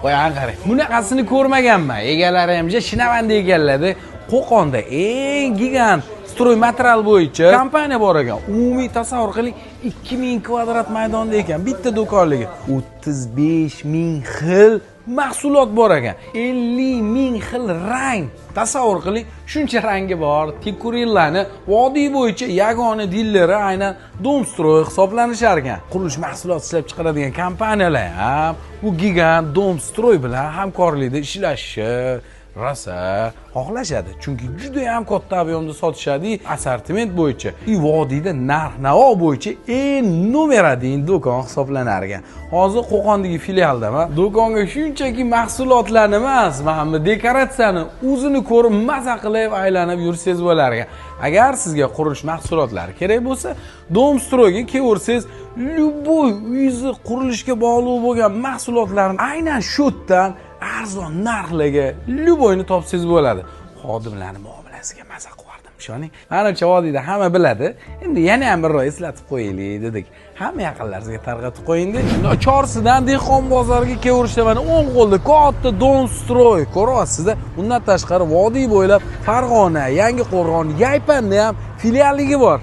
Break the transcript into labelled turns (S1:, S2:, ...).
S1: Voy, ana qarang, bunaqasini ko'rmaganman. Egalari ham shinavanda ekanlarda. Qo'qonda eng gigant стройматериал bo'yicha kompaniya bor ekan. Umumiy tasavvur qiling, 2000 kvadrat maydonda ekan bitta do'konligi. 35 ming xil mahsulot bor ekan, 50 ming xil rang. Tasavvur qiling, shuncha rangi bor. Tikurillarni vodiy bo'yicha yagona dilleri aynan Domstroy hisoblanishar ekan. Qurilish mahsulot ishlab chiqaradigan kompaniyalar ham bu gigant Domstroy bilan hamkorlikda ishlashi rosa xohlashadi, chunki juda ham katta объем da sotishadi. Assortiment bo'yicha и vodiyda narx navo bo'yicha eng номер один do'kon hisoblanar ekan. Hozir Qo'qondagi filialdaman. Do'konga shunchaki mahsulotlarni emas, mana bu dekoratsiyani o'zini ko'rib, maza qilib aylanib yursangiz bo'lar ekan. Agar sizga qurilish mahsulotlari kerak bo'lsa, Domstroyga kelaversangiz, любой uyingizni qurilishga bog'liq bo'lgan mahsulotlarni aynan shu yerdan arzon narxlarga любой ni topsangiz bo'ladi. Xodimlarni muomalasiga maza qilardim, ishoning. Manimcha, vodiyda hamma biladi, endi yana ham biror eslatib qo'yaylik dedik. Hamma yaqinlaringizga tarqatib qo'ying. Chorsidan dehqon bozoriga kelaverishda mana o'ng qo'lda katta Domstroy ko'ryapsizda. Undan tashqari vodiy bo'ylab Farg'ona, Yangiqo'rg'on, Yaypanda ham filialligi bor.